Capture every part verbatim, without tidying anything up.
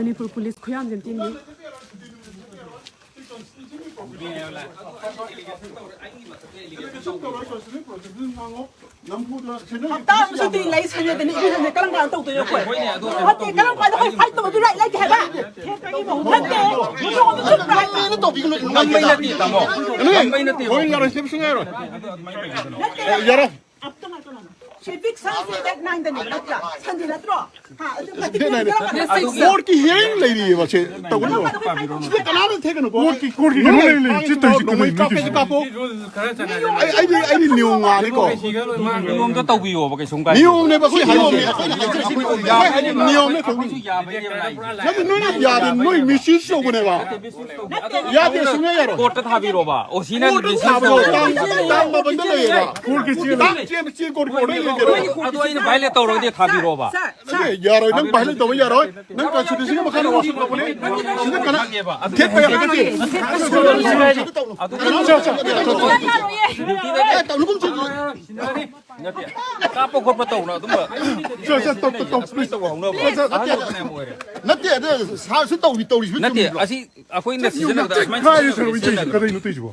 Manipur police ꯈꯨꯌꯥꯝꯁꯦ ꯑꯝꯇ ꯌꯦꯡꯕꯤꯌꯨ꯫ ꯍꯞꯇꯥ ꯑꯃ ꯁꯨꯇꯤ ꯂꯩ ꯁꯅꯗꯅ ꯏꯔꯨꯖꯅ ꯀꯔꯝ ꯀꯥꯟꯗ ꯇꯧꯗꯣꯏꯅꯣ ꯑꯩꯈꯣꯏ? ꯅꯠꯇꯦ, ꯀꯔꯝ ꯀꯥꯟꯗ ꯑꯩꯈꯣꯏ ꯐꯥꯏꯠ ꯇꯧꯕꯒꯤ ꯔꯥꯏꯠ ꯂꯩꯇꯦ ꯍꯥꯏꯕ? ꯅꯠꯇꯦ, ꯅꯣꯡꯃ ꯆꯨꯞꯄ꯭ꯔꯥ ꯍꯥꯏꯕ? ꯉꯝꯕꯩ ꯅꯠꯇꯦ, ꯇꯥꯃꯣ꯫ ꯉꯝꯕꯩ ꯅꯠꯇꯦ꯫ ꯍꯣꯏ, ꯌꯥꯔꯣꯏ, ꯁꯦꯝꯕꯁꯨ ꯌꯥꯔꯣꯏ꯫ ꯅꯠꯇꯦ꯫ ꯑꯦ, ꯌꯥꯔꯣꯏ꯫ ꯑꯞꯇ ꯉꯥꯏꯈꯣ ꯅꯪ꯫ ꯁꯤ ꯕꯤꯛ ꯁꯥꯏꯟꯁ ꯗꯦꯠ ꯅꯥꯏꯟꯗꯅꯤ ꯅꯠꯇ꯭ꯔꯥ? ꯁꯟꯗꯦ ꯅꯠꯇ꯭ꯔꯣ? ꯍꯥ, ꯑꯗꯨ ꯗꯦꯠ ꯅꯥꯏꯟꯗ꯫ ꯀꯔꯝ ꯀꯥꯟꯗ ꯀꯣꯔꯠꯀꯤ ꯍꯤꯌꯔꯤꯡ ꯂꯩꯔꯤꯑꯕ ꯁꯦ ꯇꯧꯒꯅꯨ꯫ ꯁꯤꯗ ꯀꯅꯥꯝꯇ ꯊꯦꯛꯀꯅꯨꯀꯣ꯫ ꯀꯣꯔꯠꯀꯤ, ꯀꯣꯔꯠꯀꯤ ꯀꯩꯅꯣ ꯂꯩꯔꯤ, ꯁꯤ ꯇꯧꯔꯤꯁꯤ ꯅꯣꯡꯃꯩ ꯀꯃꯥꯏꯅ ꯀꯥꯞꯀꯦꯁꯨ ꯀꯥꯞꯄꯣ꯫ ꯑꯩ, ꯑꯩꯗꯤ, ꯑꯩꯗꯤ ꯅꯤꯌꯣꯝ ꯉꯥꯛꯅꯤꯀꯣ꯫ ꯅꯤꯌꯣꯝꯗꯣ ꯇꯧꯕꯤꯌꯣꯕ, ꯀꯩꯁꯨꯝ ꯀꯥꯏꯗꯦ꯫ ꯅꯤꯌꯣꯝꯅꯦꯕ ꯁꯤ ꯍꯥꯏꯔꯤꯁꯦ꯫ ꯅꯤꯌꯣꯝꯅꯦ ꯇꯧꯕꯤꯌꯣ꯫ ꯅꯠꯇꯦ, ꯅꯣꯏꯅ ꯌꯥꯗꯦ, ꯅꯣꯏ ꯃꯤꯁꯌꯨꯁ ꯇꯧꯕꯅꯦꯕ꯫ ꯌꯥꯗꯦ, ꯁꯨꯡꯌꯥ ꯌꯥꯔꯣꯏ꯫ ꯀꯣꯔꯠꯇ ꯊꯥꯕꯤꯔꯣꯕ꯫ ꯑꯣ, ꯁꯤꯅ ꯀꯣꯔꯠꯇ ꯊꯥꯕꯗꯣ ꯇꯥꯡ, ꯇꯥꯡ ꯃꯥꯄꯟꯗ ꯂꯩꯌꯦꯕ꯫ ꯀꯣꯔꯠꯀꯤ ꯆꯦ ꯂꯩ꯫ ꯇꯥꯡ ꯆꯦ, ꯆꯦ ꯀꯣꯔꯠ ꯀꯣꯔꯠꯇ ꯌꯦꯡꯒꯦꯔꯣ? ꯑꯗꯣ ꯑꯩꯅ ꯚꯥꯏꯂꯦꯠ ꯇꯧꯔꯒꯗꯤ ꯊꯥꯕꯤꯔꯣꯕ꯫ ꯅꯠꯇꯦ, ꯌꯥꯔꯣꯏ꯫ ꯅꯪ ꯚꯥꯏꯂꯦꯠ ꯇꯧꯕ ꯌꯥꯔꯣꯏ꯫ ꯅꯪ ꯀꯟꯁꯇꯤꯇ꯭ꯌꯨꯁꯟꯒꯤ ꯃꯈꯥꯗ ꯋꯥꯁꯞ ꯇꯧꯕꯅꯦ꯫ ꯁꯤꯗ ꯀꯅꯥ ꯊꯦꯠꯄ ꯌꯥꯔꯣꯏ꯫ ꯅꯠꯇꯦ꯫ ꯀꯅꯥ ꯆꯠꯁꯦ? ꯀꯅꯥ ꯆꯠꯁꯦ? ꯑꯦ, ꯇꯧꯅꯨ, ꯀꯨꯝꯁꯤ꯫ ꯅꯠꯇꯦ, ꯀꯥꯞꯄ ꯈꯣꯠꯄ ꯇꯧꯅ ꯑꯗꯨꯝꯕ ꯁꯦ, ꯁꯦ, ꯇꯧ, ꯇꯧ, ꯇꯧ, ꯁꯨꯃꯥꯏꯅ ꯇꯧꯕ ꯍꯧꯅꯕ꯫ ꯁꯦ, ꯁꯦ, ꯑꯍꯟ ꯅꯠꯇꯦ꯫ ꯐꯅꯌꯥꯝ ꯑꯣꯏꯔꯦ꯫ ꯅꯠꯇꯦ, ꯑꯗꯨ ꯁꯥꯔꯁꯨ ꯇꯧꯔꯤ, ꯇꯧꯔꯤꯁꯤꯕꯨ ꯅꯠꯇꯦ, ꯆꯨꯝꯗ꯭ꯔꯣ? ꯑꯁꯤ ꯑꯩꯈꯣꯏꯅ ꯁꯤꯖꯤꯟꯅꯕꯗ ꯑꯁꯨꯃꯥꯏꯅ ꯀꯥꯏꯔꯦ, ꯁꯥꯔ, ꯁꯤꯖꯤꯟꯅꯕ꯫ ꯀꯔꯤꯅꯣ ꯇꯧꯔꯤꯁꯤꯕꯣ?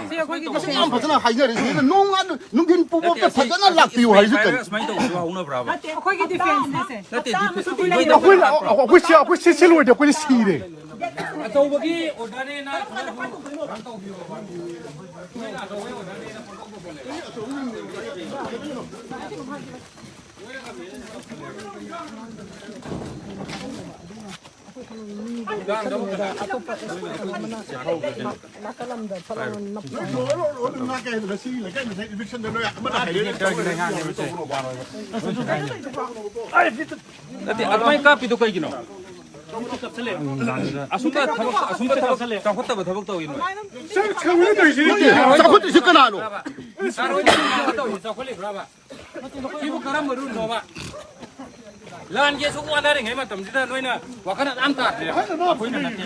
ꯁꯤ ꯑꯩꯈꯣꯏꯒꯤ ꯃꯁꯤ ꯌꯥꯝ ꯗꯤꯐꯦꯟꯁꯅꯦ꯫ ꯐꯖꯅ ꯍꯥꯏꯅꯔꯦ꯫ ꯁꯤꯗ ꯅꯣꯡ ꯉꯥ-, ꯅꯨꯡꯊꯤꯟ ꯄꯨꯡ ꯅꯠꯇꯦ, ꯑꯃ ꯑꯁꯤ ꯐꯖꯅ ꯁꯨꯃꯥꯏꯅ ꯂꯥꯛꯄꯤꯌꯨ ꯍꯥꯏꯁꯤ ꯀꯩꯅꯣ? ꯁꯨꯃꯥꯏꯅ ꯇꯧꯕꯁꯨ ꯍꯧꯅꯕ꯭ꯔꯕ? ꯅꯠꯇꯦ, ꯑꯩꯈꯣꯏꯒꯤ ꯗꯤꯐꯦꯟꯁꯅꯦ ꯁꯦ꯫ ꯅꯠꯇꯦ, ꯍꯞꯇꯥ ꯑꯃ ꯗꯤꯐꯦꯟꯁ ꯁꯨꯇꯤ ꯑꯩꯈꯣꯏꯅ ꯂꯩꯕ꯫ ꯑꯩꯈꯣꯏ, ꯑꯩꯈꯣꯏ ꯁꯤ, ꯑꯩꯈꯣꯏ ꯁꯤ, ꯁꯤ ꯂꯣꯏꯔꯗꯤ ꯑꯩꯈꯣꯏꯗꯤ ꯁꯤꯔꯦ꯫ ꯑꯆꯧꯕꯒꯤ ꯑꯣꯔꯗꯔꯅꯦꯅ ꯈꯔ ꯇꯧꯕꯤꯌꯣ꯫ ꯑꯩꯈꯣꯏꯅ ꯑꯆꯧꯕꯒꯤ ꯑꯣꯔꯗꯔꯅꯦꯅ ꯄꯪꯇꯧ ꯇꯧꯕ ꯂꯩ꯫ ꯅꯠꯇꯦ, ꯑꯗꯨꯃꯥꯏꯅ ꯀꯥꯞꯄꯤꯗꯣ ꯀꯩꯒꯤꯅꯣ? ꯑꯁꯨꯝꯕ ꯊꯕꯛ, ꯑꯁꯨꯝꯕ ꯊꯕꯛ ꯆꯥꯎꯈꯠꯇꯕ ꯊꯕꯛ ꯇꯧꯏ ꯅꯣꯏ꯫ ꯆꯥꯎꯈꯠꯇꯣꯏꯁꯤ ꯀꯅꯥꯅꯣ? ꯆꯥꯎꯈꯠꯂꯤꯕ꯭ꯔꯕ? ꯁꯤꯕꯨ ꯀꯔꯝꯕ ꯔꯨꯜꯅꯣꯕ? ꯂꯥꯟꯒꯤ ꯑꯁꯨꯛ ꯋꯥꯅꯔꯤꯉꯩ ꯃꯇꯝꯁꯤꯗ ꯅꯣꯏꯅ ꯋꯥꯈꯜ ꯑꯗꯨꯝ ꯇꯥꯗ꯭ꯔꯦ꯫ ꯑꯩꯈꯣꯏꯅ ꯅꯠꯇꯦ꯫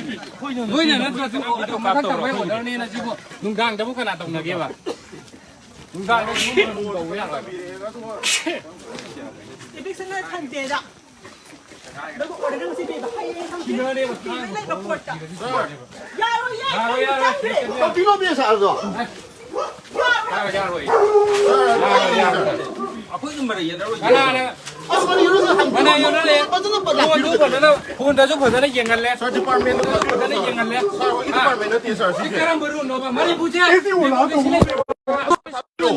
ꯅꯣꯏꯅ ꯅꯠꯇ꯭ꯔꯁꯨ ꯃꯊꯛ ꯊꯪꯕꯒꯤ ꯑꯣꯔꯗꯔꯅꯦꯅ ꯁꯤꯕꯨ ꯅꯨꯡꯗꯥꯡꯗꯕꯨ ꯀꯅꯥ ꯇꯧꯅꯒꯦꯕ? ꯅꯨꯡꯗꯥꯡꯗ ꯁꯤꯒꯨꯝꯕ ꯔꯨꯜ ꯇꯧꯕ ꯌꯥꯔꯣꯏ꯫ ꯏꯚꯤꯛꯁꯟ ꯊꯝꯗꯦꯗ꯫ ꯅꯪꯕꯨ ꯑꯣꯔꯗꯔ ꯉꯁꯤ ꯄꯤꯕ꯫ ꯍꯌꯦꯡ ꯍꯪꯆꯤꯠ ꯄꯤꯕ ꯂꯩꯕ ꯄꯣꯠꯇ꯫ ꯌꯥꯔꯣꯏꯌꯦ꯫ ꯌꯥꯔꯣꯏ, ꯌꯥꯔꯣꯏ, ꯆꯪꯗꯦ꯫ ꯌꯥꯔꯣꯏ꯫ ꯇꯧꯕꯤꯔꯣ, ꯃꯤ ꯁꯥꯔꯁꯨ꯫ ꯌꯥꯔꯣꯏ, ꯌꯥꯔꯣꯏ꯫ ꯌꯥꯔꯣꯏ, ꯌꯥꯔꯣꯏ꯫ ꯑꯩꯈꯣꯏꯒꯤ ꯃꯔꯩ ꯌꯦꯠꯅꯔꯣꯏ꯫ ꯀꯅꯥꯅ? ꯑꯁ, ꯃꯔꯩ ꯌꯦꯠꯅꯔꯣꯏ꯫ ꯃꯔꯩ ꯌꯦꯠꯅꯔꯦ꯫ ꯐꯖꯅ ꯐꯖꯅ ꯐꯣꯟꯗꯨ ꯐꯖꯅ, ꯐꯣꯟꯗꯁꯨ ꯐꯖꯅ ꯌꯦꯡꯍꯜꯂꯦ꯫ ꯁꯥꯔ, ꯗꯤꯄꯥꯔꯠꯃꯦꯟꯗꯨ ꯐꯖꯅ ꯌꯦꯡꯍꯜꯂꯦ꯫ ꯁꯥꯔ, ꯍꯣꯏꯒꯤ ꯗꯤꯄꯥꯔꯠꯃꯦꯟ ꯅꯠꯇꯦ, ꯁꯥꯔ, ꯁꯤ ꯁꯤꯁꯦ꯫ ꯀꯔꯝꯕ ꯔꯨꯜꯅꯣꯕ? ꯃꯅꯤꯄꯨꯔꯁꯦ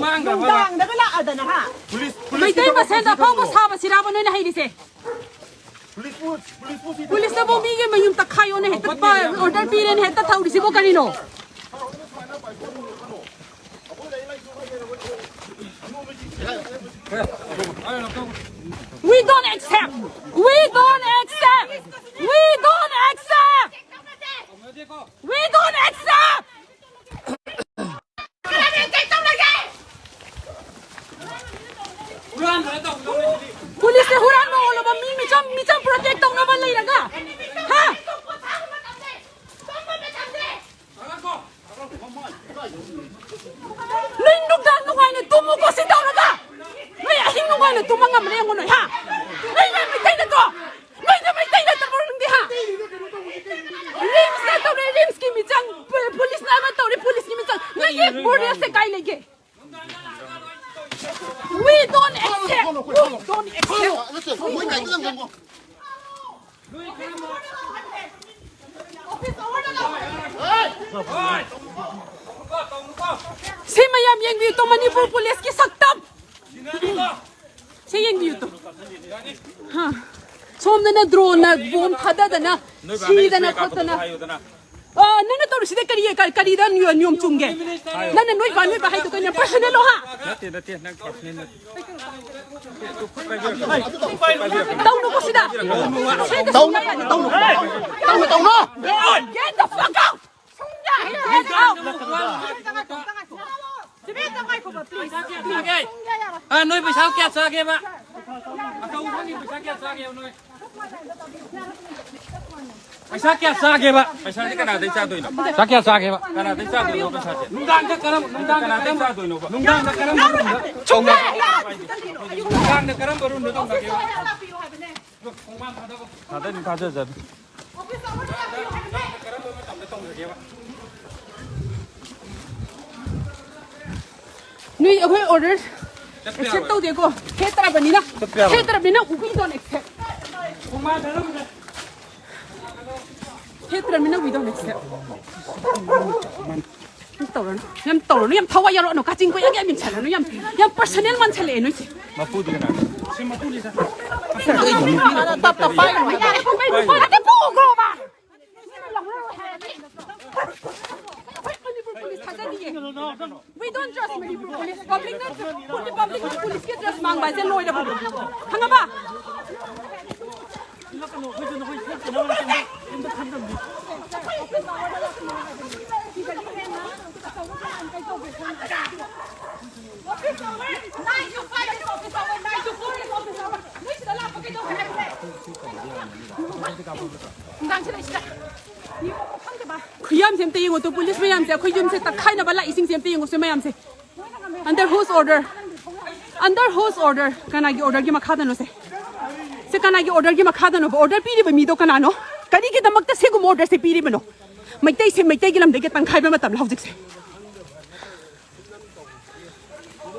ꯃꯥꯡꯈ꯭ꯔꯕ? ꯅꯨꯡꯗꯥꯡꯗꯒ ꯂꯥꯛꯑꯗꯅ, ꯍꯥ? ꯄꯨꯂꯤꯁ, ꯄꯨꯂꯤꯁꯀꯤ ꯃꯩꯇꯩ ꯊꯕꯛ ꯃꯁꯦꯟꯗ ꯁꯤꯁꯤꯕꯨ꯫ ꯑꯐꯥꯎꯕ ꯁꯥꯕꯁꯤꯔꯥꯕ ꯅꯣꯏꯅ ꯍꯩꯔꯤꯁꯦ? ꯄꯨꯂꯤꯁꯄꯨ, ꯄꯨꯂꯤꯁꯄꯨ ꯁꯤ ꯄꯨꯂꯤꯁꯇꯕꯨ ꯃꯤꯒꯤ ꯃꯌꯨꯝ ꯇꯛꯈꯥꯏꯌꯣꯅ ꯍꯦꯛꯇ ꯄꯥ-, ꯑꯣꯔꯗꯔ ꯄꯤꯔꯦꯅ ꯍꯦꯛꯇ ꯊꯧꯔꯤꯁꯤꯕꯨ ꯀꯔꯤꯅꯣ? We don't accept! We don't accept! We don't accept! We don't accept! ꯄꯨꯂꯤꯁꯁꯦ ꯍꯨꯔꯥꯟꯕ ꯑꯣꯜꯂꯕ ꯃꯤ ꯃꯤꯆꯝ, ꯃꯤꯆꯝ ꯄ꯭ꯔꯣꯇꯦꯛ ꯇꯧꯅꯕ ꯂꯩꯔꯒ? ꯍꯥ? ꯅꯣꯏ ꯅꯨꯡꯗꯥꯡ ꯅꯨꯡꯉꯥꯏꯅ ꯇꯨꯝꯃꯨꯀꯣ ꯁꯤ ꯇꯧꯔꯒ? ꯅꯣꯏ ꯑꯍꯤꯡ ꯅꯨꯡꯉꯥꯏꯅ ꯇꯨꯝꯕ ꯉꯝꯕ꯭ꯔꯥ ꯌꯦꯡꯉꯨ ꯅꯣꯏ, ꯍꯥ? ꯅꯣꯏ ꯃꯩꯇꯩ ꯅꯠꯇ꯭ꯔꯣ? ꯅꯣꯏꯗ ꯃꯩꯇꯩ ꯅꯠꯇꯕ꯭ꯔꯣ ꯅꯪꯗꯤ, ꯍꯥ? ꯔꯤꯝꯁꯇ ꯇꯧꯔꯦ, ꯔꯤꯝꯁꯀꯤ ꯃꯤꯆꯪ, ꯄꯨ-, ꯄꯨꯂꯤꯁꯅ ꯑꯃ ꯇꯧꯔꯦ, ꯄꯨꯂꯤꯁꯀꯤ ꯃꯤꯆꯪ꯫ ꯅꯣꯏꯒꯤ ꯃꯣꯔꯦꯜꯁꯦ ꯀꯥꯏ ꯂꯩꯒꯦ? We don't accept. We don't accept. ꯅꯠꯇꯦ, ꯃꯣꯏ ꯀꯥꯏꯗ ꯂꯪꯒꯅꯣ? ꯁꯤ ꯃꯌꯥꯝ ꯌꯦꯡꯕꯤꯌꯨ ꯇꯣ, ꯃꯅꯤꯄꯨꯔ ꯄꯨꯂꯤꯁꯀꯤ ꯁꯛꯇꯝ꯫ ꯁꯤ ꯌꯦꯡꯕꯤꯌꯨ ꯇꯣ꯫ ꯍꯥ꯫ ꯁꯣꯝꯗꯅ ꯗ꯭ꯔꯣꯟꯅ ꯕꯣꯝ ꯊꯥꯗꯗꯅ ꯁꯤꯗꯅ ꯈꯣꯠꯇꯅ꯫ ꯑ, ꯅꯪꯅ ꯇꯧꯔꯤꯁꯤꯗꯤ ꯀꯔꯤ, ꯀꯔꯤ, ꯀꯔꯤꯗ ꯅꯤꯌꯣ-, ꯅꯤꯌꯣꯝ ꯆꯨꯝꯒꯦ? ꯅꯪꯅ ꯅꯣꯏ ꯕꯥ ꯅꯣꯏ ꯕꯥ ꯍꯥꯏꯗꯣ ꯀꯩꯅꯣ? ꯄꯔꯁꯅꯦꯜꯂꯣ, ꯍꯥ? ꯅꯠꯇꯦ, ꯅꯠꯇꯦ, ꯅꯪ ꯄꯔꯁꯅꯦꯜ ꯅꯠꯇꯦ꯫ ꯇꯧꯅꯨꯀꯣ ꯁꯤꯗ꯫ ꯁꯤꯗ ꯇꯧꯅꯨ, ꯁꯨꯡꯌꯥ ꯌꯥꯗꯦ꯫ ꯇꯧꯅꯨ, ꯇꯧꯅꯨ, ꯇꯧꯅꯨ, ꯇꯧꯅꯨ꯫ Get the fuck out! ꯁꯨꯡꯌꯥ ꯍꯦꯛ ꯍꯦꯛ out! ꯁꯤꯕꯦ, ꯑꯝꯇ ꯉꯥꯏꯈꯣꯕ, please. ꯁꯨꯡꯌꯥ ꯌꯥꯔꯣꯏ꯫ ꯑ, ꯅꯣꯏ ꯄꯩꯁꯥ ꯀꯌꯥ ꯆꯥꯒꯦꯕ? ꯑꯆꯧꯕꯒꯤ ꯄꯩꯁꯥ ꯀꯌꯥ ꯆꯥꯒꯦꯕ ꯅꯣꯏ? ꯄꯩꯁꯥ ꯀꯌꯥ ꯆꯥꯒꯦꯕ? ꯄꯩꯁꯥꯗꯤ ꯀꯅꯥꯗꯩ ꯆꯥꯗꯣꯏꯅꯣ? ꯄꯩꯁꯥ ꯀꯌꯥ ꯆꯥꯒꯦꯕ? ꯀꯅꯥꯗꯩ ꯆꯥꯗꯣꯏꯅꯣ ꯄꯩꯁꯥꯁꯦ? ꯅꯨꯡꯗꯥꯡꯗ ꯀꯔꯝ-, ꯅꯨꯡꯗꯥꯡꯗ ꯀꯅꯥꯗꯩ ꯀꯔꯝ-, ꯆꯥꯗꯣꯏꯅꯣꯕ? ꯅꯨꯡꯗꯥꯡꯗ ꯀꯔꯝꯕ ꯔꯨꯝꯗ ꯇꯧꯅꯒꯦ? ꯁꯨꯡꯌꯥ ꯌꯥꯔꯣꯏ꯫ ꯅꯨꯡꯗꯥꯡꯗ ꯀꯔꯝꯕ ꯔꯨꯝꯗ ꯇꯧꯅꯒꯦꯕ? ꯊꯥꯗꯅꯤ, ꯊꯥꯖꯖꯅꯤ꯫ ꯅꯣꯏ ꯑꯩꯈꯣꯏ ꯑꯣꯔꯗꯔ ꯑꯦꯛꯁꯦꯞ ꯇꯧꯗꯦꯀꯣ꯫ ꯊꯦꯠꯇ꯭ꯔꯕꯅꯤꯅ꯫ ꯊꯦꯠꯇ꯭ꯔꯕꯅꯤꯅ we don't accept꯫ ꯊꯦꯠꯇ꯭ꯔꯕꯅꯤꯅ we don't accept꯫ ꯌꯥꯝ ꯇꯧꯔꯅꯨ, ꯌꯥꯝ ꯇꯧꯔꯅꯨ, ꯌꯥꯝ ꯊꯋꯥꯏ ꯌꯥꯎꯔꯛꯑꯅꯨ꯫ ꯀꯥꯆꯤꯟ ꯀꯣꯏꯌꯥꯒ ꯌꯥꯝ ꯌꯦꯡꯁꯜꯂꯅꯨ, ꯌꯥꯝ, ꯌꯥꯝ ꯄꯔꯁꯅꯦꯜ ꯃꯥꯟꯁꯜꯂꯛꯑꯦ ꯅꯣꯏꯁꯦ꯫ ꯃꯄꯨꯗꯤ ꯀꯅꯥ? ꯁꯤ ꯃꯄꯨꯅꯤꯗ꯫ ꯇꯞ ꯇꯞ ꯄꯥꯏꯒꯅꯨ꯫ ꯌꯥꯔꯦ, ꯄꯨꯡ ꯀꯩ ꯅꯨꯄꯥ ꯅꯠꯇꯦ, ꯄꯨꯈ꯭ꯔꯣꯕ꯫ ꯑꯩꯈꯣꯏ ꯃꯅꯤꯄꯨꯔ ꯄꯨꯂꯤꯁ ꯊꯥꯖꯗꯤꯌꯦ꯫ We don't trust Manipur police. Public ꯅ, ꯄꯨꯂꯤꯁꯀꯤ ꯗ꯭ꯔꯦꯁ ꯃꯥꯡꯕ ꯍꯥꯏꯁꯦ ꯂꯣꯏꯔꯕꯅꯦ꯫ ꯈꯪꯉꯕ? ꯈꯨꯌꯥꯝꯁꯦ ꯑꯝꯇ ꯌꯦꯡꯉꯣ ꯇꯨ, ꯄꯨꯂꯤꯁ ꯃꯌꯥꯝꯁꯦ, ꯑꯩꯈꯣꯏ ꯌꯨꯝꯁꯦ ꯇꯛꯈꯥꯏꯅꯕ ꯂꯥꯛꯏꯁꯤꯡꯁꯦ ꯑꯝꯇ ꯌꯦꯡꯉꯣ ꯁꯤ ꯃꯌꯥꯝꯁꯦ꯫ Under whose order? Under whose order? ꯀꯅꯥꯒꯤ ꯑꯣꯔꯗꯔꯒꯤ ꯃꯈꯥꯗꯅꯣ ꯁꯦ? ꯁꯦ ꯀꯅꯥꯒꯤ ꯑꯣꯔꯗꯔꯒꯤ ꯃꯈꯥꯗꯅꯣꯕ? ꯑꯣꯔꯗꯔ ꯄꯤꯔꯤꯕ ꯃꯤꯗꯣ ꯀꯅꯥꯅꯣ? ꯀꯔꯤꯒꯤꯗꯃꯛꯇ ꯁꯤꯒꯨꯝꯕ ꯑꯣꯔꯗꯔꯁꯦ ꯄꯤꯔꯤꯕꯅꯣ? ꯃꯩꯇꯩꯁꯦ ꯃꯩꯇꯩꯒꯤ ꯂꯝꯗꯒꯤ ꯇꯪꯈꯥꯏꯕ ꯃꯇꯝꯂ ꯍꯧꯖꯤꯛꯁꯦ?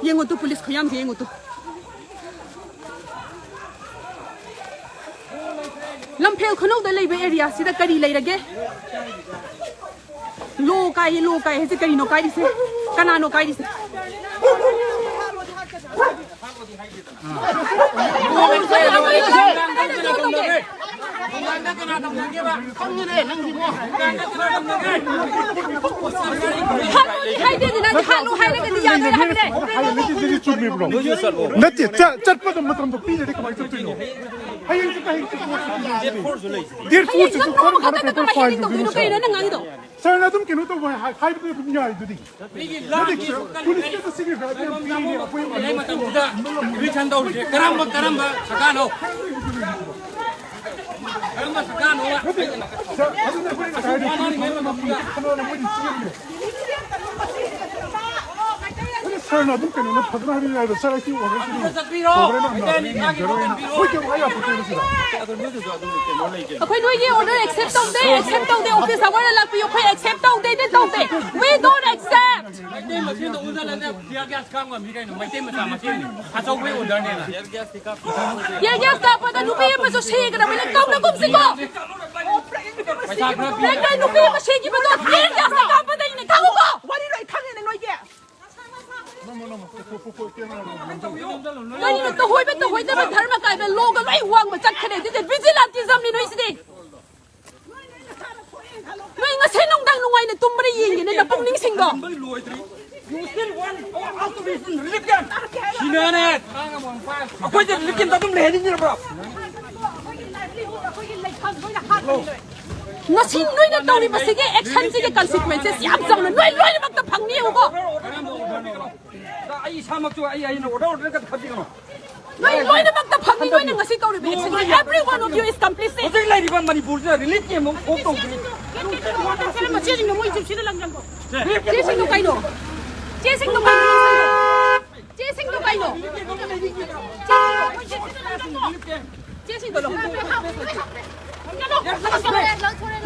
ꯌꯦꯡꯉꯨ ꯇꯨ, ꯄꯨꯂꯤꯁ ꯈꯨꯌꯥꯝꯁꯦ ꯌꯦꯡꯉꯨ ꯇꯨ꯫ ꯂꯝꯐꯦꯜ ꯈꯨꯅꯧꯗ ꯂꯩꯕ ꯑꯦꯔꯤꯌꯥꯁꯤꯗ ꯀꯔꯤ ꯂꯩꯔꯒꯦ? ꯂꯣ ꯀꯥꯏꯌꯦ, ꯂꯣ ꯀꯥꯏ ꯍꯥꯏꯁꯦ ꯀꯔꯤꯅꯣ ꯀꯥꯏꯔꯤꯁꯦ? ꯀꯅꯥꯅꯣ ꯀꯥꯏꯔꯤꯁꯦ? ꯍꯥꯠꯂꯣꯗꯤ ꯍꯥꯏꯗꯦꯗꯅ, ꯍꯥꯠꯂꯣ ꯍꯥꯏꯔꯒꯗꯤ ꯌꯥꯗꯣꯏꯔꯥ ꯍꯥꯏꯕꯅꯦ꯫ ꯍꯥꯏꯌꯦ, ꯃꯁꯤꯗꯤ ꯆꯨꯝꯃꯤꯕ꯭ꯔꯣ? ꯅꯠꯇꯦ, ꯆ-, ꯆꯠꯄꯗ ꯃꯇꯝꯗꯣ ꯄꯤꯗ꯭ꯔꯗꯤ ꯀꯃꯥꯏꯅ ꯆꯠꯇꯣꯏꯅꯣ? ꯍꯌꯦꯡ ꯆꯠꯄ, ꯍꯌꯦꯡ ꯆꯠꯄ꯫ ꯗꯦꯠ ꯐꯣꯔꯁꯤꯁꯨ ꯍꯌꯦꯡ ꯐꯣꯔꯝ ꯈꯔ ꯅꯠꯇꯅ ꯄꯦꯄꯔ ꯍꯌꯦꯡ ꯐꯥꯏꯜ ꯇꯧꯗꯣꯏꯅꯣ ꯇꯧꯕꯤꯔꯣ, ꯀꯩꯅꯣ ꯁꯥꯔ꯫ ꯅꯪ ꯉꯥꯡꯉꯤꯗꯣ? ꯁꯥꯔꯅ ꯑꯗꯨꯝ ꯀꯩꯅꯣ ꯇꯧꯕ ꯍꯥꯏ-, ꯍꯥꯏꯕꯗꯤ ꯑꯗꯨꯝ ꯌꯥꯏ ꯑꯗꯨꯗꯤ꯫ ꯅꯠꯇꯦ, ꯁꯥꯔ, ꯄꯨꯂꯤꯁꯇꯁꯨ ꯁꯤꯒꯤ ꯔꯥꯏꯠ ꯌꯥꯝ ꯄꯤꯔꯤꯅꯦ, ꯑꯩꯈꯣꯏ ꯃꯇꯝꯗꯨꯗ ꯔꯤꯐꯟ ꯇꯧꯔꯤꯁꯦ ꯀꯔꯝꯕ, ꯀꯔꯝꯕ ꯁꯔꯀꯥꯔꯅꯣ? ꯀꯔꯝꯕ ꯁꯔꯀꯥꯔꯅꯣ? ꯅꯠꯇꯦ, ꯁꯥꯔ, ꯑꯗꯨꯅ ꯑꯩꯈꯣꯏ ꯉꯁꯥꯏꯗꯤ ꯄꯨꯂꯤꯁ ꯑꯃꯅ ꯃꯣꯏꯗꯤ ꯆꯦꯜꯂꯦ꯫ ꯑꯗꯨ ꯁꯥꯔꯅ ꯑꯗꯨꯝ ꯀꯩꯅꯣꯅ ꯐꯖꯅ ꯍꯥꯏꯕꯤꯔꯦ ꯍꯥꯏꯕ, ꯁꯥꯔ, ꯑꯩ ꯁꯤ ꯑꯣꯔꯗꯔꯁꯤꯗꯤ ꯆꯠꯄꯤꯔꯣ꯫ ꯄ꯭ꯔꯣꯕ꯭ꯂꯦꯝ ꯌꯥꯝ ꯂꯥꯛꯑꯦ, ꯌꯦꯡꯖꯔꯣꯏꯅ꯫ ꯑꯩꯈꯣꯏ ꯀꯩꯝ ꯍꯥꯏ ꯌꯥꯄꯣꯠꯇꯦꯕ ꯁꯤꯗ꯫ ꯑꯩꯈꯣꯏ ꯅꯣꯏꯗꯨꯁꯨ ꯑꯗꯨꯝ ꯀꯩꯅꯣ ꯂꯩ ꯀꯩꯅꯣ꯫ ꯑꯩꯈꯣꯏ ꯅꯣꯏꯒꯤ ꯑꯣꯔꯗꯔ ꯑꯦꯛꯁꯦꯞ ꯇꯧꯗꯦ, ꯑꯦꯛꯁꯦꯞ ꯇꯧꯗꯦ, ꯑꯣꯐꯤꯁ ꯑꯋꯥꯔꯗ ꯂꯥꯛꯄꯤꯌꯨ, ꯑꯩꯈꯣꯏ ꯑꯦꯛꯁꯦꯞ ꯇꯧꯗꯦꯗꯤ ꯇꯧꯗꯦ, we don't accept꯫ Meitei ꯃꯁꯦꯟꯗ ꯑꯣꯟꯁꯤꯜꯂꯗꯤ tear gas ꯀꯥꯞ ꯉꯝꯃꯤ ꯀꯩꯅꯣ, ꯃꯩꯇꯩ ꯃꯆꯥ ꯃꯁꯦꯟꯅꯤ, ꯑꯆꯧꯕꯩ ꯑꯣꯔꯗꯔꯅꯦꯅ꯫ Tear gas ꯀꯥꯞꯄꯗ ꯅꯨꯄꯤ ꯑꯃꯁꯨ ꯁꯤꯒꯗꯕꯅꯤ, ꯀꯧꯅꯒꯨꯝꯁꯤꯀꯣ꯫ ꯄꯩꯁꯥ ꯈꯔ ꯄꯤ꯫ ꯅꯪ ꯅꯨꯄꯤ ꯑꯃ ꯁꯤꯈꯤꯕꯗꯣ tear gas ꯀꯥꯞꯄꯗꯩꯅꯦ, ꯈꯪꯉꯨꯀꯣ꯫ ꯋꯥꯔꯤ ꯂꯣꯏ ꯈꯪꯉꯦꯅꯦ ꯅꯣꯏꯒꯤ꯫ ꯀꯔꯤꯅꯣ ꯇꯧꯍꯣꯏꯕ ꯇꯧꯍꯣꯏꯗꯕ ꯙꯔꯃ ꯀꯥꯏꯕ ꯂꯣꯒ ꯂꯣꯏ ꯋꯥꯡꯕ ꯆꯠꯈ꯭ꯔꯦ꯫ ꯑꯗꯨꯗꯤ vigilantismꯅꯤ ꯅꯣꯏꯁꯤꯗꯤ꯫ ꯅꯣꯏ ꯉꯁꯤ ꯅꯨꯡꯗꯥꯡ ꯅꯨꯡꯉꯥꯏꯅ ꯇꯨꯝꯕ꯭ꯔꯥ ꯌꯦꯡꯒꯦꯅꯦ ꯅꯄꯨꯛꯅꯤꯡꯁꯤꯡꯗꯣ꯫ You still want us to be in religion? ꯁꯤꯅꯅꯦ꯫ ꯑꯩꯈꯣꯏꯁꯦ religion ꯑꯗꯨꯝ ꯂꯩꯍꯟꯅꯤꯡꯉꯤꯔꯕ꯭ꯔꯣ? ꯉꯁꯤ ꯅꯣꯏꯅ ꯇꯧꯔꯤꯕꯁꯤꯒꯤ actionꯁꯤꯒꯤ consequences ꯌꯥꯝ ꯆꯥꯎꯅ ꯅꯣꯏ ꯂꯣꯏꯅꯃꯛꯇ ꯐꯪꯅꯤ ꯌꯦꯡꯉꯨꯀꯣ꯫ ꯑꯩ ꯏꯁꯥꯃꯛꯁꯨ ꯑꯩ ꯑꯩꯅ order order ꯈꯛꯇ ꯈꯟꯕꯤꯒꯅꯨ꯫ ꯅꯣꯏ ꯂꯣꯏꯅꯃꯛꯇ ꯐꯪꯅꯤ ꯅꯣꯏꯅ ꯉꯁꯤ ꯇꯧꯔꯤꯕ actionꯁꯦ꯫ Every one of you is complicit꯫ ꯍꯧꯖꯤꯛ ꯂꯩꯔꯤꯕ ꯃꯅꯤꯄꯨꯔꯁꯤꯗ relief camp ꯑꯃ form ꯇꯧꯗ꯭ꯔꯤ꯫ ꯆꯦꯁꯤꯡꯗꯣ ꯃꯣꯏ ꯆꯤꯞꯁꯤꯗ ꯂꯪꯖꯪꯈꯣ꯫ ꯆꯦꯁꯤꯡꯗꯣ ꯀꯩꯅꯣ? ꯆꯦꯁꯤꯡꯗꯣ ꯀꯩꯅꯣ? ꯆꯦꯁꯤꯡꯗꯣ ꯀꯩꯅꯣ? ꯆꯦꯁꯤꯡꯗꯣ ꯂꯧ꯫ ꯂꯪꯖꯜꯂꯣ꯫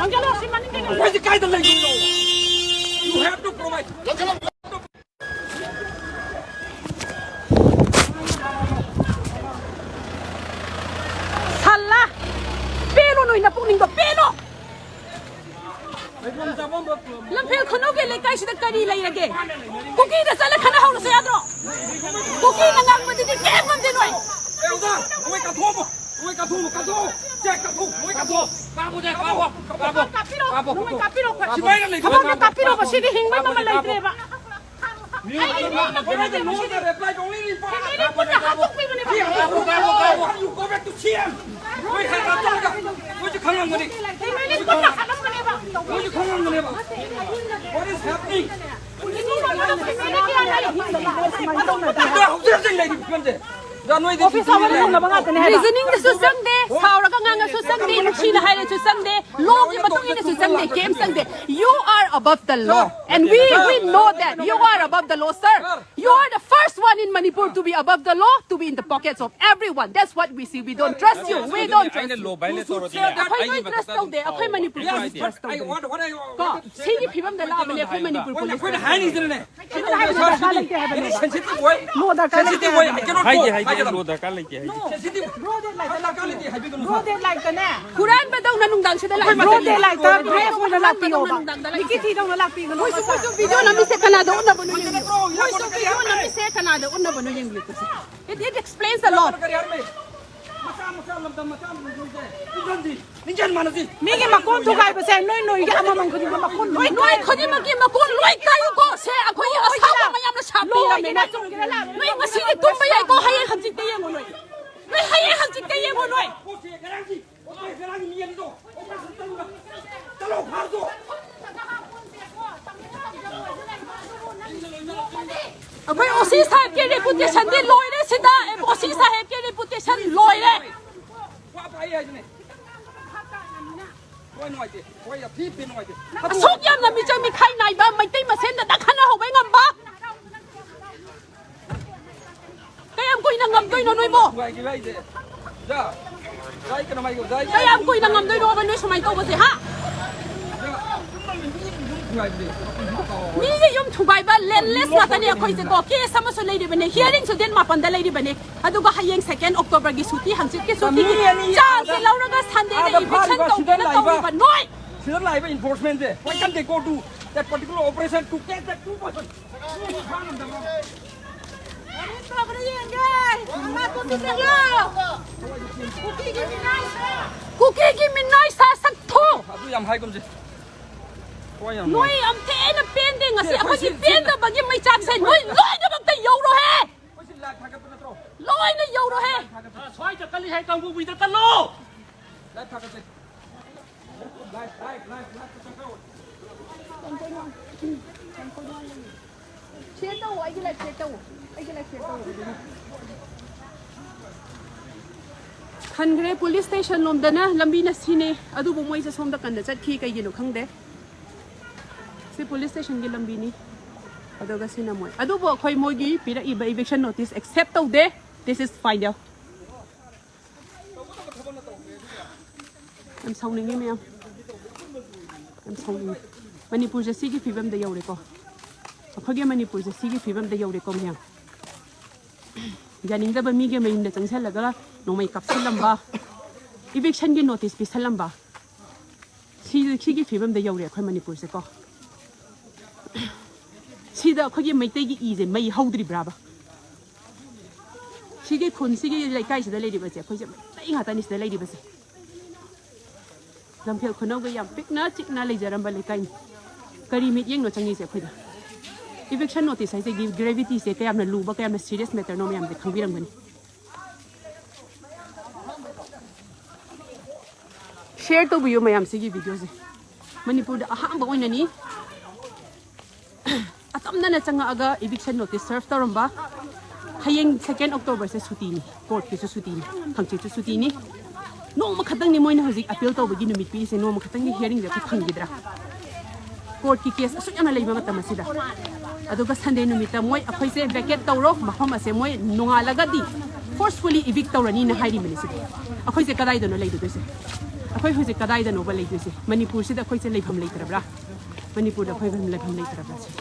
ꯂꯪꯖꯜꯂꯣ꯫ ꯁꯤ ꯃꯅꯤꯡꯗꯩꯅꯣ꯫ ꯑꯩꯈꯣꯏꯁꯦ ꯀꯥꯏꯗ ꯂꯩꯗꯣꯏꯅꯣ? You have to provide. ꯁꯜꯂꯥ! ꯄꯦꯜꯂꯣ ꯅꯣꯏ ꯅꯄꯨꯛꯅꯤꯡꯗꯣ ꯄꯦꯜꯂꯣ! ꯂꯝꯐꯦꯜ ꯈꯨꯅꯧꯒꯤ ꯂꯩꯀꯥꯏꯁꯤꯗ ꯀꯔꯤ ꯂꯩꯔꯒꯦ? ꯀꯨꯀꯤꯗ ꯆꯠꯂ ꯈꯟꯅꯍꯧꯔꯁꯨ ꯌꯥꯗ꯭ꯔꯣ? ꯀꯨꯀꯤꯅ ꯉꯥꯡꯕꯗꯨꯗꯤ ꯀꯔꯤꯝ ꯉꯝꯗꯦ ꯅꯣꯏ! ꯑꯦ, ꯑꯣꯖꯥ, ꯃꯣꯏ ꯀꯥꯞꯊꯣꯛꯑꯝꯃꯣ! ꯃꯣꯏ ꯀꯥꯞꯊꯣꯛꯑꯝꯃꯣ! ꯀꯥꯞꯊꯣꯛꯑꯣ! ꯁꯦ, ꯀꯥꯞꯊꯣꯛꯑꯣ! ꯃꯣꯏ ꯀꯥꯞꯊꯣꯛꯑꯣ! ꯀꯥꯞꯄꯣ, ꯁꯦ, ꯀꯥꯞꯄꯣ! ꯀꯥꯞꯄꯣ! ꯀꯥꯞꯄꯤꯔꯣ! ꯀꯥꯞꯄꯣ! ꯅꯣꯡꯃꯩ ꯀꯥꯞꯄꯤꯔꯣ! ꯁꯤꯕꯥꯏꯅ ꯂꯩꯕ ꯊꯕꯛꯅ ꯀꯥꯞꯄꯤꯔꯣ! ꯃꯁꯤꯗꯤ ꯍꯤꯡꯕꯩ ꯃꯃꯜ ꯂꯩꯇ꯭ꯔꯦꯕ! ꯑꯣꯐꯤꯁ ꯑꯃꯗ ꯊꯝꯅꯕ ꯉꯥꯛꯇꯅꯦ ꯍꯥꯏꯕ꯫ Reasoningꯗꯁꯨ ꯆꯪꯗꯦ, ꯁꯥꯎꯔꯒ ꯉꯥꯡꯉꯁꯨ ꯆꯪꯗꯦ, ꯅꯨꯡꯁꯤꯅ ꯍꯥꯏꯔꯁꯨ ꯆꯪꯗꯦ, lawꯒꯤ ꯃꯇꯨꯡ ꯏꯟꯅꯁꯨ ꯆꯪꯗꯦ, ꯀꯩꯝ ꯆꯪꯗꯦ꯫ You are above the law and we, we know that you are above the law, sir. You are the first one in Manipur to be above the law, to be in the pockets of everyone. That's what we see. We don't trust you. We don't trust ꯑꯩꯅ you. Law violate ꯇꯧꯔꯗꯤꯅꯦ, ꯑꯩꯈꯣꯏ ꯑꯩꯒꯤ ꯂꯣꯏ ꯃꯊꯛꯇ trust ꯑꯗꯨꯝ ꯇꯧꯗꯦ꯫ ꯑꯩꯈꯣꯏ ꯁꯥꯎ꯫ Manipur police trust ꯇꯧꯗꯦ꯫ ꯀꯣ, ꯁꯤꯒꯤ ꯐꯤꯕꯝꯗ ꯂꯥꯛꯑꯕꯅꯦ ꯑꯩꯈꯣꯏ ꯃꯅꯤꯄꯨꯔ police꯫ ꯑꯩꯈꯣꯏꯅ ꯍꯥꯏꯔꯤꯁꯤꯅꯅꯦ, ꯁꯤꯗ ꯍꯥꯏꯕ ꯗꯔꯀꯥꯔ ꯂꯩꯇꯦ ꯍꯥꯏꯕꯅꯦꯕ꯫ Sensitive ꯑꯣꯏ꯫ ꯂꯣ ꯗꯔꯀꯥꯔ ꯂꯩꯇꯦ ꯍꯥꯏꯕꯅꯦꯕ꯫ ꯍꯥꯏꯗꯦ, ꯍꯥꯏꯗꯦ, ꯂꯣ ꯗꯔꯀꯥꯔ ꯂꯩꯇꯦ ꯍꯥꯏꯗꯦ꯫ Sensitive꯫ ꯕ꯭ꯔꯣꯗꯦ ꯂꯥꯏꯇꯅꯦ꯫ ꯍꯨꯔꯥꯟꯕꯗꯧꯅ ꯅꯨꯡꯗꯥꯡꯁꯤꯗ ꯂꯥꯛꯏ꯫ ꯕ꯭ꯔꯣꯗꯦ ꯂꯥꯏꯇ ꯕ꯭ꯔꯦꯐ ꯑꯣꯏꯅ ꯂꯥꯛꯄꯤꯌꯣꯕ꯫ ꯃꯤꯀꯤ ꯊꯤꯗꯧꯅ ꯂꯥꯛꯄꯤꯒꯅꯣ꯫ ꯃꯣꯏꯁꯨ, ꯃꯣꯏꯁꯨ ꯚꯤꯗꯤꯑꯣ ꯅꯝꯃꯤꯁꯦ ꯀꯅꯥꯗ ꯎꯠꯅꯕꯅꯣ ꯌꯦꯡꯕꯤꯌꯨ꯫ ꯃꯣꯏꯁꯨ ꯚꯤꯗꯤꯑꯣ ꯅꯝꯃꯤꯁꯦ ꯀꯅꯥꯗ ꯎꯠꯅꯕꯅꯣ ꯌꯦꯡꯕꯤꯌꯨ꯫ It, it explains a lot. ꯃꯤꯒꯤ ꯃꯀꯣꯟ ꯊꯨꯒꯥꯏꯕꯁꯦ ꯅꯣꯏ ꯅꯣꯏꯒꯤ ꯑꯃꯃꯝ ꯈꯨꯗꯤꯡꯃꯛ ꯃꯀꯣꯟ ꯂꯣꯏ ꯅꯣꯏ ꯈꯨꯗꯤꯡꯃꯛꯀꯤ ꯃꯀꯣꯟ ꯂꯣꯏ ꯀꯥꯏꯌꯨꯀꯣ꯫ ꯁꯦ ꯑꯩꯈꯣꯏꯒꯤ ꯑꯁꯥꯎꯕ ꯃꯌꯥꯝꯅ ꯁꯥꯄꯤꯔꯕꯅꯤꯅ꯫ ꯅꯣꯏ ꯉꯁꯤꯗꯤ ꯇꯨꯝꯕ ꯌꯥꯏꯀꯣ, ꯍꯌꯦꯡ ꯍꯪꯆꯤꯠꯇ ꯌꯦꯡꯉꯣ ꯅꯣꯏ꯫ ꯅꯣꯏ ꯍꯌꯦꯡ ꯍꯪꯆꯤꯠꯇ ꯌꯦꯡꯉꯣ ꯅꯣꯏ꯫ ꯑꯩꯈꯣꯏ ꯑꯣ ꯁꯤ ꯁꯥꯍꯦꯕꯀꯤ reputation ꯗꯤ ꯂꯣꯏꯔꯦ ꯁꯤꯗ꯫ ꯑꯣ ꯁꯤ ꯁꯥꯍꯦꯕꯀꯤ reputation ꯂꯣꯏꯔꯦ꯫ ꯑꯁꯨꯛ ꯌꯥꯝꯅ ꯃꯤꯆꯪ ꯃꯤꯈꯥꯏ ꯅꯥꯏꯕ ꯃꯩꯇꯩ ꯃꯁꯦꯟꯗ ꯈꯠꯅꯍꯧꯕ ꯉꯝꯕ꯫ ꯀꯌꯥꯝ ꯀꯨꯏꯅ ꯉꯝꯗꯣꯏꯅꯣ ꯅꯣꯏꯕꯣ? ꯊꯨꯒꯥꯏꯈꯤꯕ ꯍꯥꯏꯁꯦ꯫ ꯑꯣꯖꯥ, ꯑꯣꯖꯥ, ꯑꯩ ꯀꯩꯅꯣꯝ ꯍꯥꯏꯒꯦ, ꯑꯣꯖꯥ, ꯑꯩ ꯀꯌꯥꯝ ꯀꯨꯏꯅ ꯉꯝꯗꯣꯏꯅꯣꯕ ꯅꯣꯏ ꯁꯨꯃꯥꯏꯅ ꯇꯧꯕꯁꯦ, ꯍꯥ? ꯑꯣꯖꯥ, ꯃꯤ ꯌꯨꯝ ꯊꯨꯒꯥꯏꯕꯁꯦ꯫ ꯃꯤꯒꯤ ꯌꯨꯝ ꯊꯨꯒꯥꯏꯕ, landless ꯉꯥꯛꯇꯅꯦ ꯑꯩꯈꯣꯏꯁꯦꯀꯣ꯫ Case ꯑꯃꯁꯨ ꯂꯩꯔꯤꯕꯅꯦ, hearing ꯁꯨ date ꯃꯥꯄꯟꯗ ꯂꯩꯔꯤꯕꯅꯦ꯫ ꯑꯗꯨꯒ ꯍꯌꯦꯡ second October ꯒꯤ ꯁꯨꯇꯤ, ꯍꯪꯆꯤꯠꯀꯤ ꯁꯨꯇꯤꯒꯤ ꯃꯤ ꯑꯅꯤ chance ꯁꯦ ꯑꯥꯗ, ꯂꯧꯔꯒ Sunday ꯗ ꯑꯥꯗ eviction ꯐꯥꯔꯤꯕ, ꯁꯤꯗ ꯇꯧꯒꯦꯅ ꯂꯥꯛꯏꯕ, ꯇꯧꯔꯤꯕ ꯅꯣꯏ꯫ ꯁꯤꯗ ꯂꯥꯛꯏꯕ enforcement say, why can't they go to that particular operation to catch that two person? ꯀꯨꯀꯤꯒꯤ ꯃꯤꯅꯥꯏ ꯁꯥ ꯁꯛꯊꯨ! ꯑꯗꯨ ꯌꯥꯝ ꯍꯥꯏꯒꯨꯝꯁꯦ꯫ ꯊꯋꯥꯏ ꯌꯥꯝ ꯅꯣꯏ ꯅꯨꯡꯉꯥꯏ꯫ ꯌꯥꯝ ꯊꯤꯅ ꯄꯦꯟꯗꯦ ꯉꯁꯤ꯫ ꯁꯤ, ꯑꯩꯈꯣꯏꯒꯤ ꯁꯤ, ꯁꯤ꯫ ꯄꯦꯟꯗꯕꯒꯤ ꯃꯩꯆꯥꯛꯁꯦ ꯅꯣꯏ ꯂꯣꯏꯅꯃꯛꯇ ꯌꯧꯔꯣꯍꯦ! ꯑꯩꯈꯣꯏ ꯁꯤ live ꯊꯥꯒꯠꯄ ꯅꯠꯇ꯭ꯔꯣ? ꯂꯣꯏꯅ ꯌꯧꯔꯣꯍꯦ! ꯁ꯭ꯋꯥꯏꯗ ꯀꯜꯂꯤ ꯍꯥꯏ ꯀꯥꯡꯕꯨꯒꯤꯗ ꯀꯜꯂꯣ! Live ꯊꯥꯒꯠꯁꯦ꯫ Share ꯇꯧꯋꯣ, ꯑꯩꯒꯤ live share ꯇꯧꯋꯣ꯫ ꯑꯩꯒꯤ live share ꯇꯧꯋꯣ꯫ ꯍꯟꯈ꯭ꯔꯦ, police station ꯂꯣꯝꯗꯅ ꯂꯝꯕꯤꯅ ꯁꯤꯅꯦ, ꯑꯗꯨꯕꯨ ꯃꯣꯏꯁꯦ ꯁꯣꯝꯗ ꯀꯟꯅ ꯆꯠꯈꯤ, ꯀꯩꯒꯤꯅꯣ ꯈꯪꯗꯦ꯫ ꯁꯤ police station ꯒꯤ ꯂꯝꯕꯤꯅꯤ꯫ ꯑꯗꯨꯒ ꯁꯤꯅ ꯃꯣꯏ, ꯑꯗꯨꯕꯨ ꯑꯩꯈꯣꯏ ꯃꯣꯏꯒꯤ ꯄꯤꯔꯛꯏꯕ eviction notice accept ꯇꯧꯗꯦ꯫ This is final. ꯌꯥꯝ ꯁꯥꯎꯅꯤꯡꯉꯤ ꯃꯌꯥꯝ, ꯌꯥꯝ ꯁꯥꯎꯅꯤꯡꯉꯤ꯫ ꯃꯅꯤꯄꯨꯔꯁꯦ ꯁꯤꯒꯤ ꯐꯤꯕꯝꯗ ꯌꯧꯔꯦꯀꯣ꯫ ꯑꯩꯈꯣꯏꯒꯤ ꯃꯅꯤꯄꯨꯔꯁꯦ ꯁꯤꯒꯤ ꯐꯤꯕꯝꯗ ꯌꯧꯔꯦꯀꯣ ꯃꯌꯥꯝ꯫ ꯌꯥꯅꯤꯡꯗꯕ ꯃꯤꯒꯤ ꯃꯌꯨꯝꯗ ꯆꯪꯁꯤꯜꯂꯒ ꯅꯣꯡꯃꯩ ꯀꯥꯞꯁꯤꯜꯂꯝꯕ, evictionꯒꯤ notice ꯄꯤꯁꯜꯂꯝꯕ, ꯁꯤ, ꯁꯤꯒꯤ ꯐꯤꯕꯝꯗ ꯌꯧꯔꯦ ꯑꯩꯈꯣꯏ ꯃꯅꯤꯄꯨꯔꯁꯦꯀꯣ꯫ ꯁꯤꯗ ꯑꯩꯈꯣꯏꯒꯤ ꯃꯩꯇꯩꯒꯤ ꯏꯁꯦ ꯃꯩ ꯍꯧꯗ꯭ꯔꯤꯕ꯭ꯔꯥꯕ? ꯁꯤꯒꯤ ꯈꯨꯟ, ꯁꯤꯒꯤ ꯂꯩꯀꯥꯏꯁꯤꯗ ꯂꯩꯔꯤꯕꯁꯦ, ꯑꯩꯈꯣꯏꯁꯦ ꯃꯩꯇꯩ ꯉꯥꯛꯇꯅꯤ ꯁꯤꯗ ꯂꯩꯔꯤꯕꯁꯦ꯫ ꯂꯝꯐꯦꯜ ꯈꯨꯅꯧꯒ ꯌꯥꯝ ꯄꯤꯛꯅ ꯆꯤꯛꯅ ꯂꯩꯖꯔꯝꯕ ꯂꯩꯀꯥꯏꯅꯤ꯫ ꯀꯔꯤ ꯃꯤꯠꯌꯦꯡꯅꯣ ꯆꯪꯉꯤꯁꯦ ꯑꯩꯈꯣꯏꯗ? Eviction notice ꯍꯥꯏꯁꯦ gravityꯁꯦ ꯀꯌꯥꯝꯅ ꯂꯨꯕ, ꯀꯌꯥꯝꯅ serious matterꯅꯣ ꯃꯌꯥꯝꯁꯦ ꯈꯪꯕꯤꯔꯝꯒꯅꯤ꯫ Share ꯇꯧꯕꯤꯌꯨ ꯃꯌꯥꯝ ꯁꯤꯒꯤ videoꯁꯦ꯫ ꯃꯅꯤꯄꯨꯔꯗ ꯑꯍꯥꯟꯕ ꯑꯣꯏꯅꯅꯤ꯫ ꯑꯇꯝꯅꯅ ꯆꯪꯉꯛꯑꯒ eviction notice serve ꯇꯧꯔꯝꯕ꯫ ꯍꯌꯦꯡ second Octoberꯁꯦ ꯁꯨꯇꯤꯅꯤ, courtꯀꯤꯁꯨ ꯁꯨꯇꯤꯅꯤ, ꯍꯪꯆꯤꯠꯁꯨ ꯁꯨꯇꯤꯅꯤ꯫ ꯅꯣꯡꯃ ꯈꯛꯇꯪꯅꯤ ꯃꯣꯏꯅ ꯍꯧꯖꯤꯛ appeal ꯇꯧꯕꯒꯤ ꯅꯨꯃꯤꯠ ꯄꯤꯔꯤꯁꯦ, ꯅꯣꯡꯃ ꯈꯛꯇꯪꯒꯤ hearingꯁꯦ ꯑꯩꯈꯣꯏ ꯐꯪꯈꯤꯗ꯭ꯔꯥ? Courtꯀꯤ case ꯑꯁꯨꯛ ꯌꯥꯝꯅ ꯂꯩꯕ ꯃꯇꯝ ꯑꯁꯤꯗ꯫ ꯑꯗꯨꯒ Sunday ꯅꯨꯃꯤꯠꯇ ꯃꯣꯏ ꯑꯩꯈꯣꯏꯁꯦ vacate ꯇꯧꯔꯣ, ꯃꯐꯝ ꯑꯁꯦ ꯃꯣꯏ ꯅꯣꯡꯉꯥꯜꯂꯒꯗꯤ forcefully evict ꯇꯧꯔꯅꯤꯅ ꯍꯥꯏꯔꯤꯕꯅꯤ ꯁꯤꯗ꯫ ꯑꯩꯈꯣꯏꯁꯦ ꯀꯗꯥꯏꯗꯅꯣ ꯂꯩꯗꯣꯏꯁꯦ? ꯑꯩꯈꯣꯏ ꯍꯧꯖꯤꯛ ꯀꯗꯥꯏꯗꯅꯣꯕ ꯂꯩꯗꯣꯏꯁꯦ? ꯃꯅꯤꯄꯨꯔꯁꯤꯗ ꯑꯩꯈꯣꯏꯁꯦ ꯂꯩꯐꯝ ꯂꯩꯇ꯭ꯔꯕ꯭ꯔꯥ? ꯃꯅꯤꯄꯨꯔꯗ ꯑꯩꯈꯣꯏ ꯂꯩꯐꯝ ꯂꯩꯇ꯭ꯔꯕ꯭ꯔꯥ ꯁꯤꯅꯤ꯫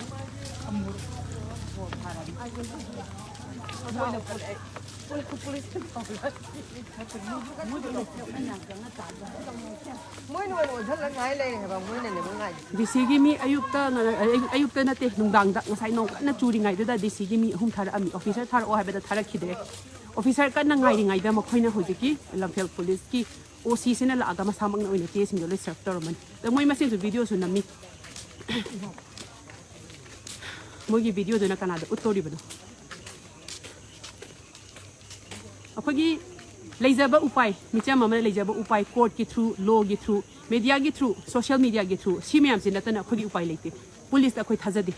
ꯃꯣꯏꯅ ꯑꯣꯏꯅ ꯑꯣꯟꯁꯤꯜꯂ ꯉꯥꯏ ꯂꯩꯔꯦ ꯍꯥꯏꯕ, ꯃꯣꯏꯅꯅꯦꯕ ꯉꯥꯏꯔꯤꯁꯦ꯫ ꯗꯤ ꯁꯤꯒꯤ ꯃꯤ ꯑꯌꯨꯛꯇ, ꯑꯌꯨꯛ, ꯑꯌꯨꯛꯇ ꯅꯠꯇꯦ, ꯅꯨꯡꯗꯥꯡꯗ, ꯉꯁꯥꯏ ꯅꯣꯡ ꯀꯟꯅ ꯆꯨꯔꯤꯉꯩꯗꯨꯗ ꯗꯤ ꯁꯤꯒꯤ ꯃꯤ ꯑꯍꯨꯝ ꯊꯥꯔꯛꯑꯝꯃꯤ꯫ Officer ꯊꯥꯔꯛꯑꯣ ꯍꯥꯏꯕꯗ ꯊꯥꯔꯛꯈꯤꯗ꯭ꯔꯦ꯫ Officer ꯀꯟꯅ ꯉꯥꯏꯔꯤꯉꯩꯗ ꯃꯈꯣꯏꯅ ꯍꯧꯖꯤꯛꯀꯤ ꯂꯝꯐꯦꯜ ꯄꯨꯂꯤꯁꯀꯤ OCꯁꯤꯅ ꯂꯥꯛꯑꯒ ꯃꯁꯥꯃꯛꯅ ꯑꯣꯏꯅ ꯆꯦꯁꯤꯡꯗꯣ ꯂꯣꯏ serve ꯇꯧꯔꯝꯃꯅꯤ꯫ ꯑꯗ ꯃꯣꯏ ꯃꯁꯦꯟꯁꯨ videoꯁꯨ ꯅꯝꯃꯤ꯫ ꯃꯣꯏꯒꯤ videoꯗꯨꯅ ꯀꯅꯥꯗ ꯎꯠꯇꯣꯔꯤꯕꯅꯣ? ꯑꯩꯈꯣꯏꯒꯤ ꯂꯩꯖꯕ ꯎꯄꯥꯏ, ꯃꯤꯆꯝ ꯑꯃꯅ ꯂꯩꯖꯕ ꯎꯄꯥꯏ, courtꯀꯤ through, lawꯒꯤ through, mediaꯒꯤ through, social mediaꯒꯤ through, ꯁꯤ ꯃꯌꯥꯝꯁꯤ ꯅꯠꯇꯅ ꯑꯩꯈꯣꯏꯒꯤ ꯎꯄꯥꯏ ꯂꯩꯇꯦ꯫ ꯄꯨꯂꯤꯁꯇ ꯑꯩꯈꯣꯏ ꯊꯥꯖꯗꯦ꯫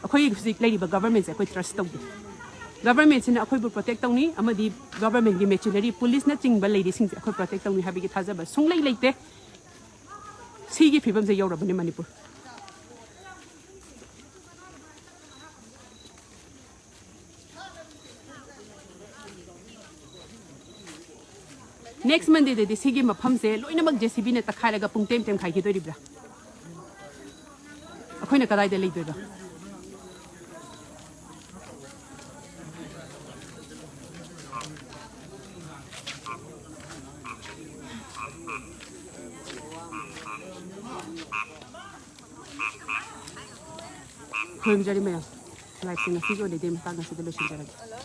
ꯑꯩꯈꯣꯏ ꯍꯧꯖꯤꯛ ꯂꯩꯔꯤꯕ governmentꯁꯦ ꯑꯩꯈꯣꯏ trust ꯇꯧꯗꯦ꯫ Governmentꯁꯤꯅ ꯑꯩꯈꯣꯏꯕꯨ protect ꯇꯧꯅꯤ ꯑꯃꯗꯤ governmentꯀꯤ machinery, ꯄꯨꯂꯤꯁꯅꯆꯤꯡꯕ ꯂꯩꯔꯤꯁꯤꯡꯁꯦ ꯑꯩꯈꯣꯏ protect ꯇꯧꯅꯤ ꯍꯥꯏꯕꯒꯤ ꯊꯥꯖꯕ ꯁꯨꯡꯂꯩ ꯂꯩꯇꯦ꯫ ꯁꯤꯒꯤ ꯐꯤꯕꯝꯁꯦ ꯌꯧꯔꯕꯅꯤ ꯃꯅꯤꯄꯨꯔ꯫ Next Monday ꯗꯗꯤ ꯁꯤꯒꯤ ꯃꯐꯝꯁꯦ ꯂꯣꯏꯅꯃꯛ JCB ꯅ ꯇꯛꯈꯥꯏꯔꯒ ꯄꯨꯡ ꯇꯦꯝ ꯇꯦꯝꯈꯥꯏꯈꯤꯗꯣꯔꯤꯕ꯭ꯔꯥ? ꯑꯩꯈꯣꯏꯅ ꯀꯗꯥꯏꯗ ꯂꯩꯗꯣꯏꯕ? ꯈꯨꯔꯨꯝꯖꯔꯤ ꯃꯌꯥꯝ꯫ Live ꯁꯦ ꯉꯁꯤꯒꯤ ꯑꯣꯏꯅꯗꯤ ꯃꯇꯥꯡ ꯑꯁꯤꯗ ꯂꯣꯏꯁꯤꯟꯖꯔꯒꯦ꯫